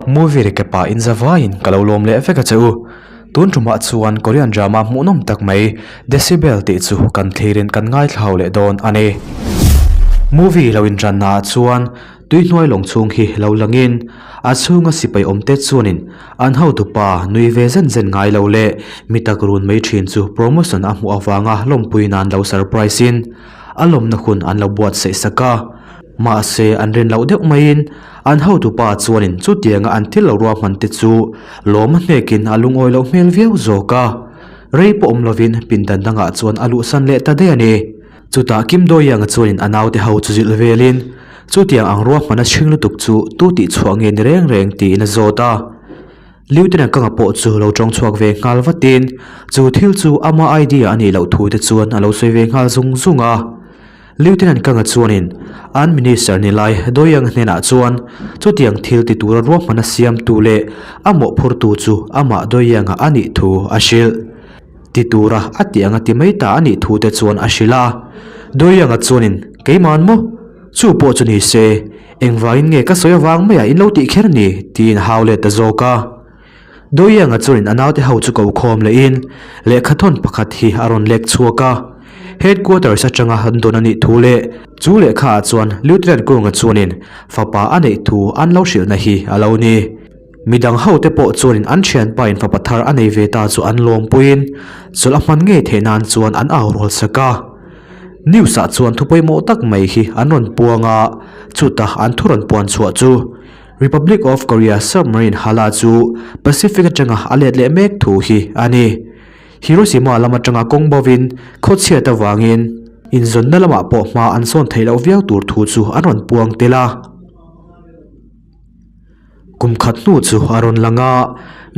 Movie recap ah in zavaiin ka lo lawm leh vek a che u. Tun tumah chuan Korean drama hmuhnawm tak mai Decibel tih chu kan thlirin kan ngaithlau leh dawn a ni. Movie lo inranna ah chuan tuihnuai lawng chhung hi lo langin a chhunga sipai awmte chuanin an hotupa nui ve zen zen ngai lo leh mi tak run mai thin chu promotion a hmuh avanga lawmpui nan lo surprise in a lawmna hun an lo buatsaih sak a. Mahse an rin loh deuh maiin an hotupa chuanin chutianga an thil lo ruahman te chu lawm a hnekin a lungawi loh hmel viau zawk a. Rei pawh awm lovin pindan dangah chuan a luhsan leh ta daih a ni. Chutah Kim Doyang-a chuanin a naute ho chu zilh velin chutiang ang ruahman a chhing lutuk chu tu tih chhuah nge ni reng reng tiin a zawt a. Lieutenant Kanga pawh chu lo tawng chhuak ve nghal vatin chu thil chu ama idea a nih loh thu te chuan a lo sawi ve nghal zung zung a. Lieutenant Kanga chuanin an Minister ni lai Doyang hnenah chuan chutiang thil ti tura ruahman a siamtu leh a mawhphurtu chu amah Doyanga a nih thu a hrilh. Ti tura a tih anga ti mai ta a nih thu te chuan a hrilh a. Doyanga chuanin, Keiman maw? Chu pawh chu ni se, engvangin nge ka sawi avang maiah in lo tih kher ni? tiin hau let ta zawk a. Doyanga chuanin a naute ho chu ko khawm lehin lehkhathawn pakhat hi a rawn lek chhuak a. Headquarters atanga an dawn a nih thu leh chu lehkha ah chuan Lieutenant Kunga chuanin fapa a neih thu an lo hrilhna hi a lo ni. Midang ho te pawh chuanin an thianpa in fapa thar a nei ve ta chu an lawmpuiin chawlh a hman ngei theih nan chuan an au rawl sak a. News ah chuan thu pawimawh tak mai hi an rawn puang a, chutah an thu rawn puan chhuah chu Republic of Korea submarine Hala chu Pacific atanga a let leh mek thu hi a ni. Hiroshima lam atanga kawng bovin khawchhiat avangin inzawnna lamah pawh hma an sawn theih loh viau tur thu chu an rawn puang tel a. Kum khat hnu chu a rawn lang a,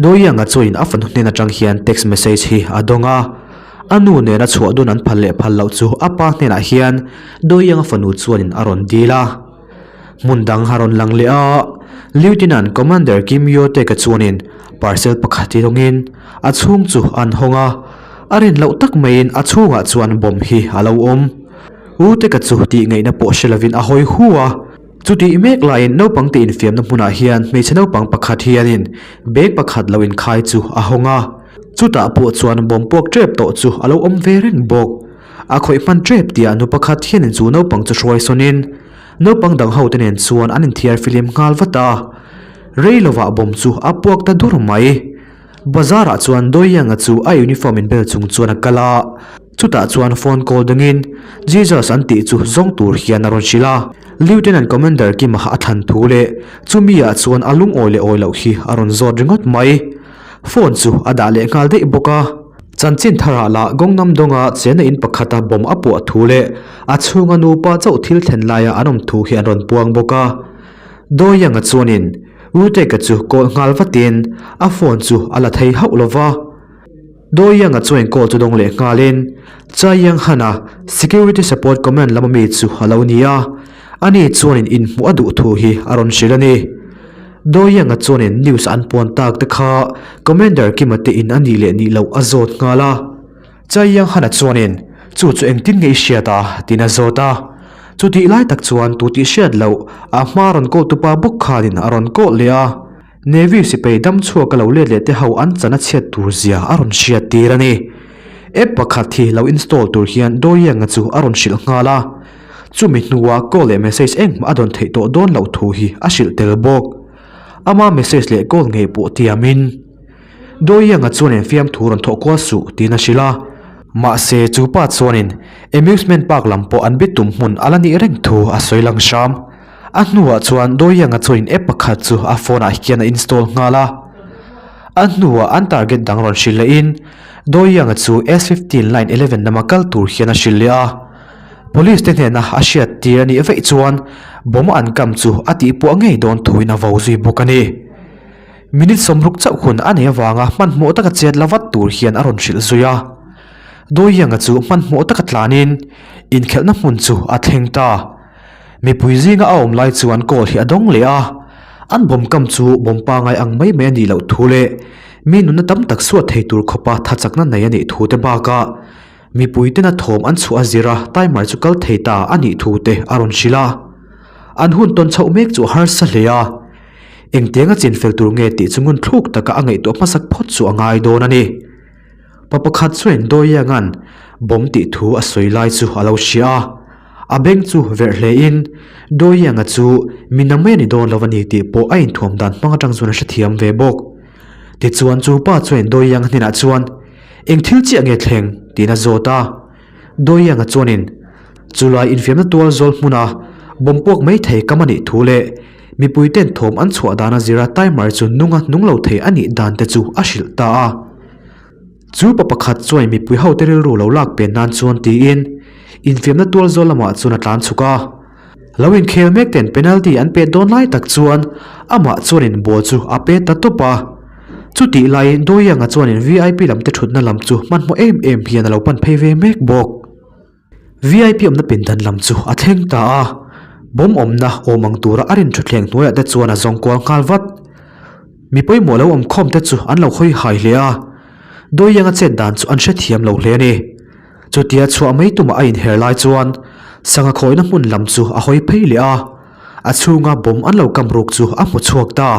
Doyang-a chuanin a fanu hnen atang hian text message hi a dawng a. A nu nena chhuah dun an phal leh phal loh chu a pa hnenah hian Doyang-a fanu chuanin a rawn dil a. Hmun dang a rawn lang leh a, Lieutenant Commander Kim Yo Taek-a chuanin parcel pakhat hi dawngin a chhung chu an hawng a, a rin loh tak maiin a chhungah chuan bomb hi a lo awm. U Taek-a chu tih ngaihna pawh hre lovin a hawi hu a, chutih mek laiin naupang te infiamna hmunah hian hmeichhe naupang pakhat hianin bag pakhat lo inkhai chu a hawng a, chutah pawh chuan bomb puak tep tawh chu a lo awm ve reng bawk. A khawih hman tep tih ah nu pakhat hianin chu naupang chu hruai sawnin naupang dang ho te nen chuan an inthiar filim nghal vat a. Rei lovah bawm chu a puak ta dur mai. Bazar ah chuan Doyang-a chu a uniform in bel chung chuan a kal a, chutah chuan phone call dangin Jesus an tih chu zawng tur hian a rawn hrilh a. Lieutenant Commander Kima a thlan thu leh chumi ah chuan a lungawi leh awi loh hi a rawn zawt ringawt mai. Phone chu a dah leh nghal daih bawk a. Chanchin tharah lah Gangnam dawnga chena in pakhata bomb a puah thu leh a chhunga nupa chauh thil thlen laia an awm thu hi an rawn puang bawk a. Doyang-a chuanin Wu-Teka chu call nghal vatin a phone chu a la thei hauh lo va. Doyang-a chuan call chu dawng leh nghalin Chai Yang Han-a Security Support Command lama mi chu a lo ni a, ani chuanin inhmuh a duh thu hi a rawn hrilh a ni. Doyang-a chuanin news an puan tak te kha Commander Kima te in a nih leh nih loh a zawt nghal a. Chaiyang Han-a chuanin chu chu engtin nge i hriat a? tiin a zawt a. Chutih lai tak chuan tu tih hriat loh a hma rawn call tupa bawk khanin a rawn call leh a. Navy sipai dam chhuak a lo let leh te ho an chan a chhiat tur zia a rawn hriat tir a ni. App pakhat hi lo install tur hian Doyang-a chu a rawn hrilh nghal a. Chumi hnuah call leh message engmah a dawn theih tawh dawn loh thu hi a hrilh tel bawk. Ama message leh call ngei pawh tiamin, Doyang-a chuanin fiamthu rawn thawh kual suh tiin a hrilh a. Mahse chu pa chuanin amusement park lam pawh an bitum hmun a la nih reng thu a sawi lang hram. A hnuah chuan Doyang-a chuanin app pakhat chu a phone ah hian a install nghal a. A hnuah an target dang rawn hrilh lehin Doyang-a chu S 15 line 11 lama kal tur hian a hrilh leh a. Police te hnena a hriat tir a nih vaih chuan bomb an kam chu a tihpuah ngei dawn thuin a vo zui bawk a ni. Minute sawmruk chauh hun a nei avanga hmanhmawh taka chet la vat tur hian a rawn hrilh zui a. Doyang-a chu hmanhmawh taka tlanin inkhelhna hmun chu a thleng ta. Mipui zinga a awm lai chuan call hi a dawng leh a, an bomb kam chu bomb pangai ang mai mai a nih loh thu leh mi nunna tam tak suat thei tur khawpa thachakna nei a nih thu te bakah Mipui tena thawm an chhuah a zir a, timer chu kal thei ta a nih thu te a rawn hrilh a. An hun tawn chhoh mek chu a harsa hle a. Engtianga chinfel tur nge tih chu ngun thluk taka a ngaihtuah hmasak phawt chu a ngai dawn a ni. Pa pakhat chuan Doianga'n bawm tih thu a sawi lai chu a lo hria a, a beng chu verh hle in Doianga chu mi na mai a ni dawn lo a ni tih pawh a inthuam dan hmang atang chuan a hrethiam ve bawk. Tichuan chu pa chuan Doianga hnenah chuan Eng thil chiah nge thleng? tiin a zawt a. Doianga chuanin Chulai infiamna tual zawl hmuna bawm puak mai thei kam a nih thu leh mipui ten thawm an chhuah dana zira timer chu nunga nung lo thei a nih dan te chu a hrilh ta a. Chu pa pakhat chuan mipui hote rilru lo lak pen nan chuan tiin infiamna tual zawl lamah chuan a tlan chhuk a. Lo inkhel mek ten penalty an pet dawn lai tak chuan amah chuanin ball chu a pet ta tawp a. Chutih laiin Doianga chuanin vip lam te thutna lam chu hmanhmawh em em hian a lo pan phei ve mek bawk. Vip awmna pindan lam chu a thleng ta a, bawm awmna awm ang tura a rin thutthleng hnuaiah te chuan a zawng kual nghal vat. Mi pawimawh lo awm khawm te chu an lo hawi hai hle a, Doianga chet dan chu an hrethiam lo hle a ni. Chutia chhuah mai tumah a inher lai chuan sangha khawihna hmun lam chu a hawi phei leh a, a chhunga bawm an lo kam ruk chu a hmu chhuak ta.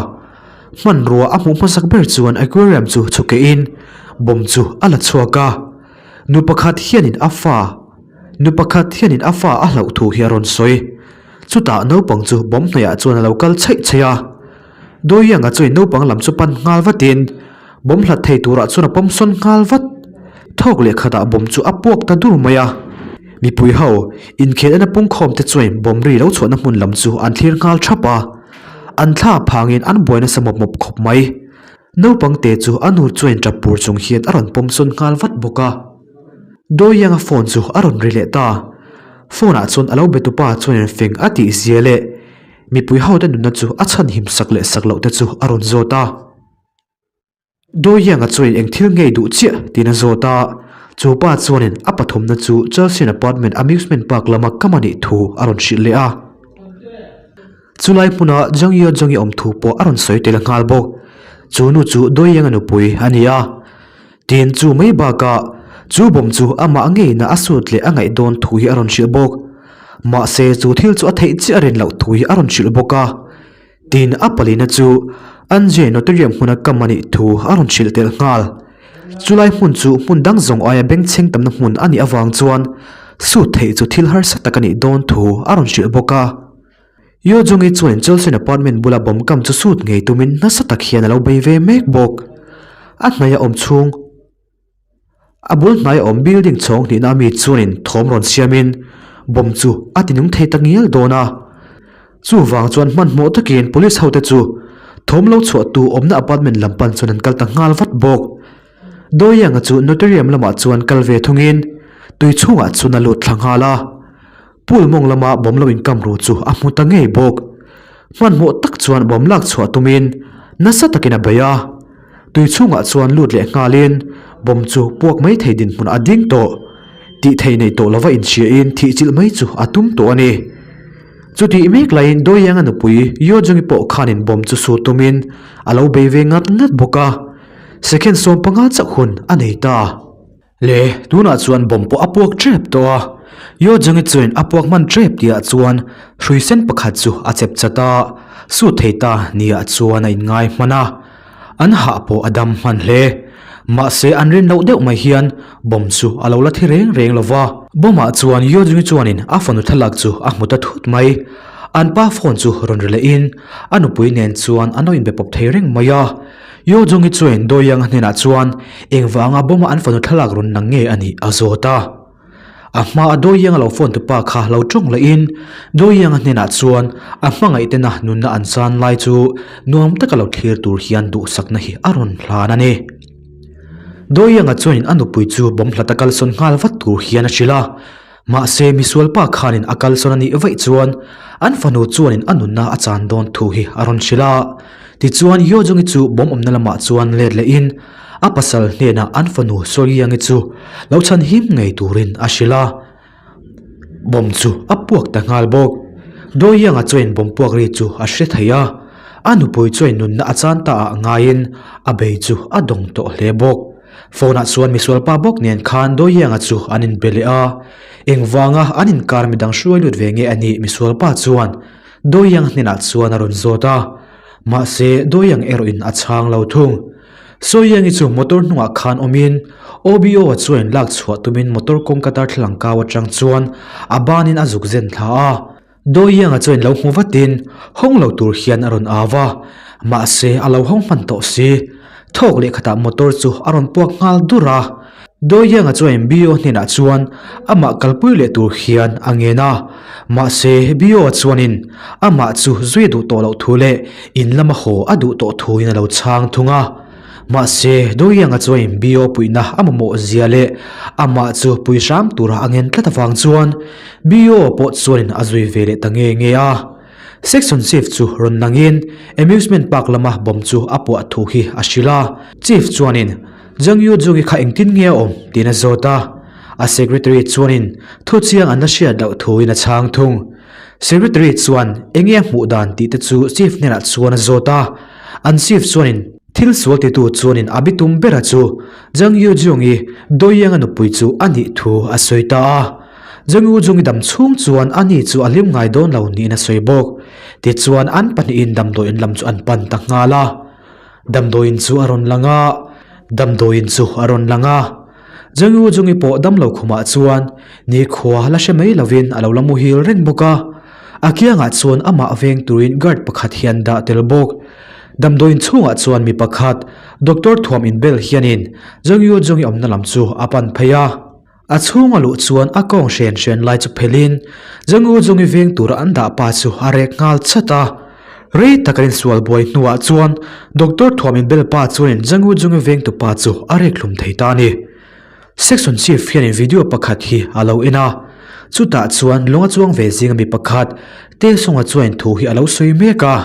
Hmanrua a hmuh hmasak ber chuan aquarium chu chhukehin bawm chu a la chhuak a. Nu pakhat hianin a fa Nu pakhat hianin a fa a hlauh thu hi a rawn sawi. Chutah naupang chu bawm hnaihah chuan a lo kal chheih chheih a. Doianga chuin naupang lam chu pan nghal vatin bawm hlat thei turah chuan a pawm sawn nghal vat. Thawk leh khatah bawm chu a puak ta dur mai a. Mipui ho inkhel ena pungkhawm te chuin bawm ri lo chhuahna hmun lam chu an thlir nghal thap a. An thla phangin an buai nasa mawp mawp khawp mai. Naupang te chu a nu chuan tap pur chung hian a rawn pawm sawn nghal vat bawk a. Doianga phone chu a rawn ri leh ta. Phone ah chuan a lo be tupa chuan fing a tih zia leh mipui ho te nunna chu a chhan him sak leh sak loh te chu a rawn zawt a. Doianga chuan eng thil ngei duh chiah tiin a zawt a. Chu pa chuanin a pathumna chu Chelsea apartment amusement park lama kam a nih thu a rawn hrilh leh a. Chulai hmuna Jang Yeo Jong-i awm thu pawh a rawn sawi tel nghal bawk. Chu nu chu Doienga nupui a ni a. Tin, chu mai bakah chu bawm chu amah ngeina a sut leh a ngaih dawn thu hi a rawn hrilh bawk. Mahse, chu thil chu a theih chiah a rin loh thu hi a rawn hrilh bawk a. Tin, a palina chu Anjay Notarium hmuna kam a nih thu a rawn hrilh tel nghal. Chulai hmun chu hmun dang zawng aia bengchheng tamna hmun a nih avang chuan sut theih chu thil harsa tak a nih dawn thu a rawn hrilh bawk a. Yo Jong-i chuan Chelsea apartment bula bomb kam chu sut ngei tumin nasa tak hian a lo bei ve mek bawk. A hnaih a awm chhung A bul hnaih a awm building chhawng hnihna ami chuanin thawm rawn siamin bomb chu a tinung thei ta ngial dawn a. Chuvang chuan hmanhmawh takin police hote chu thawm lo chhuahtu awmna apartment lam pan chuan an kal ta nghal vat bawk. Doianga chu notarium lamah chuan kal ve thungin tui chhungah chuan a lut thla nghal a. Pool mawng lama bawm lo inkam ru chu a hmu ta ngei bawk. Hmanhmawh tak chuan bawm lak chhuah tumin nasa takin a bei a. Tui chhungah chuan lut leh nghalin bawm chu puak mai thei dinhmunah a ding tawh. Tih thei nei tawh lova inhriain thih chilh mai chu a tum tawh a ni. Chutih mek laiin Doianga nupui Yojungi pawh khanin bawm chu sur tumin a lo bei ve ngat ngat bawk a. Second 15 chauh hun a nei ta. Le, tunah chuan bomb pawh a puak tep tawh a. Yo Jung-i chuan a puak hman tep tihah chuan hrui sen pakhat chu a chep chat a, sut thei ta niah chuan a inngai hman a. An hah pawh a dam hman hle. Mahse an rin loh deuh mai hian bomb chu a lo la thi reng reng lo va. Bomb-ah chuan Yo Jung-i chuanin a fanu thlalak chu a hmu ta thut mai. An pa phone chu rawn ri lehin a nupui nen chuan an lo inbe pawp thei reng mai a. Yo Jung-i chuan Doyoung-a hnenah chuan engvanga bomb-a an fanu thlalak rawn lang nge a nih a zawt a. A hmaa Doyoung-a lo phone tupa kha lo tawng lehin Doyoung-a hnenah chuan a hmangaihtena nunna an chan lai chu nuam taka lo thlir tur hian duhsakna hi a rawn hlan a ni. Doyoung-a chuanin a nupui chu bomb hlata kalsawn nghal vat tur hian a hrilh a. Mahse, misualpa khanin a kalsawn a nih vaih chuan an fanu chuanin a nunna a chan dawn thu hi a rawn hrilh a. Tichuan, Yojungi chu bomb awmna lamah chuan let lehin a pasal hnenah an fanu Soyiangi chu lo chhan him ngei turin a hrilh a. Bomb chu a puak ta nghal bawk. Doyianga chuan bomb puak ri chu a hre thei a, a nupui chuan nunna a chan ta ah ngaiin a bei chu a dawng tawh hle bawk. Phone ah chuan misualpa bawk nen khan Doienga chu an inbe leh a, engvanga an inkar midang hruai lut ve nge a nih misualpa chuan Doienga hnenah chuan a rawn zawt a. Mahse, Doyoung erawhin a chhang lo thung. Soyoung-i chu motor hnungah khan awmin OBO-a chuan lak chhuah tumin motor kawngka darthlalang kau atang chuan a banin a zuk zen thla a. Doyoung-a chuan lo hmu vatin hawng lo tur hian a rawn au va, mahse a lo hawng hman tawh si. Thawk leh khatah motor chu a rawn puak nghal dur a. Doyoung-a chuan Bio hnenah chuan amah kalpui leh tur hian a ngen a, mahse Bio-a chuanin amah chu zui a duh tawh loh thu leh in lama haw a duh tawh thuin a lo chhang thung a. Mahse Doyoung-a chuan Bio puihna a mamawh zia leh amah chu pui hram tura a ngen tlat avang chuan Bio pawh chuanin a zui ve leh ta nge nge a. Section Chief chu rawn langin Amusement Park lama bomb chu a puah thu hi a hrilh a. Chief chuanin Zhang Yu Zhong-i kha engtin nge a awm? tiin a zawt a. A secretary chuanin thu chiang an la hriat loh thuin a chhang thung. Secretary chuan enge a hmuh dan tih te chu Chief hnenah chuan a zawt a. An Chief chuanin thil sual titu chuanin a bitum bera chu Zhang Yu Zhong-i Doyang-a nupui chu a nih thu a sawi ta a. Zhang Yu Zhong-i dam chhung chuan ani chu a hlim ngai dawn lo niin a sawi bawk. Tichuan an pahnihin damdawiin lam chu an pan ta nghal a. Damdawiin chu a rawn lang a, damdawiin chu a rawn lang a. Zhang Zhungi pawh damlo khumah chuan nikhua la hre mai lovin a lo la muhil reng bawk a. A kiangah chuan amah veng turin guard pakhat hian dah tel bawk. Damdawiin chhungah chuan mi pakhat, doctor thuam inbel hianin Zhang Zhungi awmna lam chu a pan phei a. A chhunga luh chuan a kawng hren hren lai chu phelhin Zhang Zhungi veng tura an dah pa chu a rek nghal chat a. Rei tak an insual buai hnuah chuan Doctor Thuam inbel pa chuanin Zhang Zhungi vengtu pa chu a rek hlum thei ta a ni. Section Chief hianin video pakhat hi a lo en a, chutah chuan lung a chuang ve zinga mi pakhat Tae-sung-a chuanin thu hi a lo sawi mek a.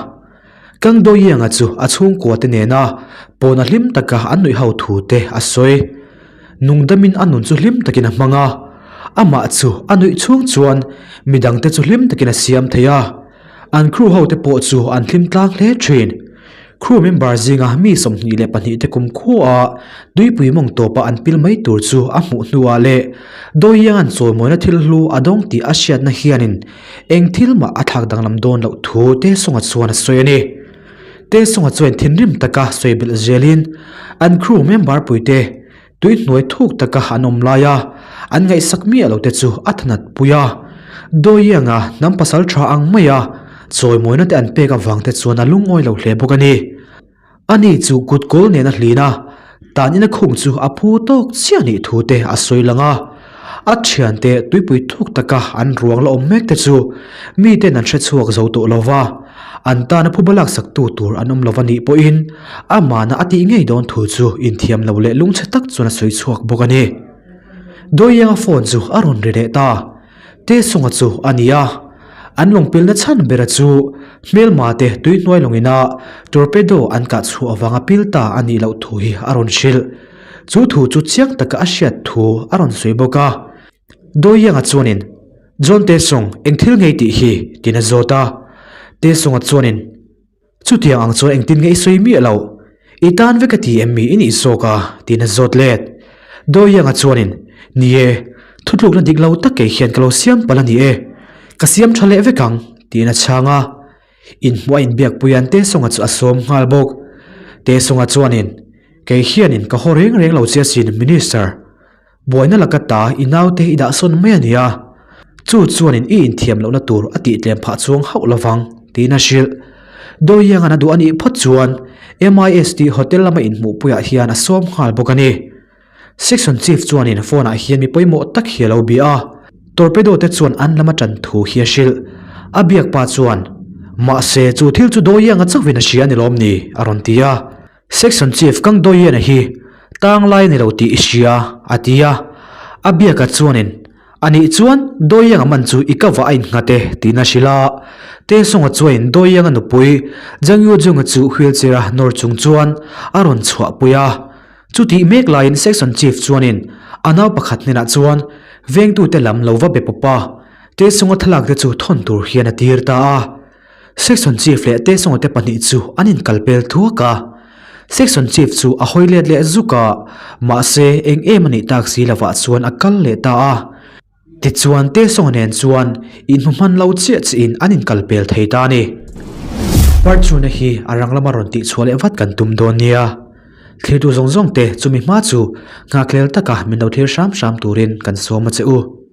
Kang Do-young-a chu a chhungkua te nena pawna hlim taka an nuih ho thu te a sawi. Nungdamin a nun chu hlim takin a hmang a, amah chu a nuih chhung chuan midangte chu hlim takin a siam thei a. An crew ho te pawh chu an hlim tlang hle thin. Crew member zinga mi 22 te kum khuaah tuipui mawng tawpa an pil mai tur chu a hmuh hnuah leh Do-young-a'n chawimawina thil hlu a dawng tih a hriatna hianin Eng thil mah a thlak danglam dawn loh thu Tae-sung-a chuan a sawi a ni. Tae-sung-a chuan thinrim taka sawi belh zelin an crew member puite tui hnuai thuk taka an awm lai a, an ngaihsak miah lo te chu a thanat pui a. Do-young-a hnam pasal tha ang maia chawimawina te an pek avang te chuan a lungawi lo hle bawk a ni. Ani chu kut kawl nen a hlin a, tan ina khung chu a phu tawk chiah nih thu te a sawi lang a. A thiante tuipui thuk taka an ruang la awm mek te chu miten an hre chhuak zo tawh lo va, an tana phuba laksaktu tur an awm lo va nih pawhin amahna a tih ngei dawn thu chu inthiam lo leh lungchhe tak chuan a sawi chhuak bawk a ni. Doienga phone chu a rawn ri leh ta. Tae-sung-a chu a ni a, an lawngpilna chhan bera chu hmelma te tui hnuai lawngina torpedo an kah chhuah avanga pil ta a nih loh thu hi a rawn hrilh. Chu thu chu chiang taka a hriat thu a rawn sawi bawk a. Do-young-a chuanin, John Tae-sung, eng thil ngei tih hi? tiin a zawt a. Tae-sung-a chuanin, Chutiang ang chuan engtin nge i sawi miah loh? I tan vek a ti em mi i nih zawk a? tiin a zawt let. Do-young-a chuanin, Ni e, thutlukna dik lo tak kei hian ka lo siam palh a ni e. Ka siam tha leh vek ang, tiin a chhang a. Inhmuh a inbiakpuia'n Tae-sung-a chu a sawm nghal bawk. Tae-sung-a chuanin, Kei hianin ka haw reng reng lo che asin, Minister. Buaina laka ta i naute i dah sawn mai a nia. Chu chuanin i inthiam lohna tur a tih tlem phah chuang hauh lovang, tiin a hrilh. Doianga'n a duh a nih phawt chuan MIST hotel lama inhmuhpuiah hian a sawm nghal bawk a ni. Section Chief chuanin phone-ah hian mi pawimawh tak hi a lo bia a, Torpedo te chuan an lama tan thu hi a hrilh. A biak pa chuan, Mahse, chu thil chu Doianga chauhin a hria a ni lawm ni? a rawn ti a. Section Chief Kang Doyena hi tang lai a ni lo tih i hria, a ti a. A biaka chuanin, A nih chuan Doyanga man chu i ka vah a innghat e, tiin a hrilh a. Tae-sung-a chuanin Doyanga nupui Jang Yoo-jung-a chu wheelchair-a nawr chung chuan a rawn chhuahpui a. Chutih mek laiin Section Chief chuanin a nau pakhat hnenah chuan vengtute lam lo va be pawp a, Tae-sung-a thlalak te chu thawn tur hian a tir ta a. Section Chief leh Tae-sung te pahnih chu an inkalpel thuak a. Section Chief chu a hawi let leh zuk a, mahse eng em a nih tak si lovah chuan a kal leh ta a. Tichuan Tae-sung nen chuan inhmu hman lo chiah chiah in an inkalpel thei ta a ni. Part two na hi a rang lama rawn tihchhuah leh vat kan tum dawn nia. Thlirtu zawng zawng te chumi hma chu nghakhlel taka min lo thlir hram hram turin kan sawm a che u.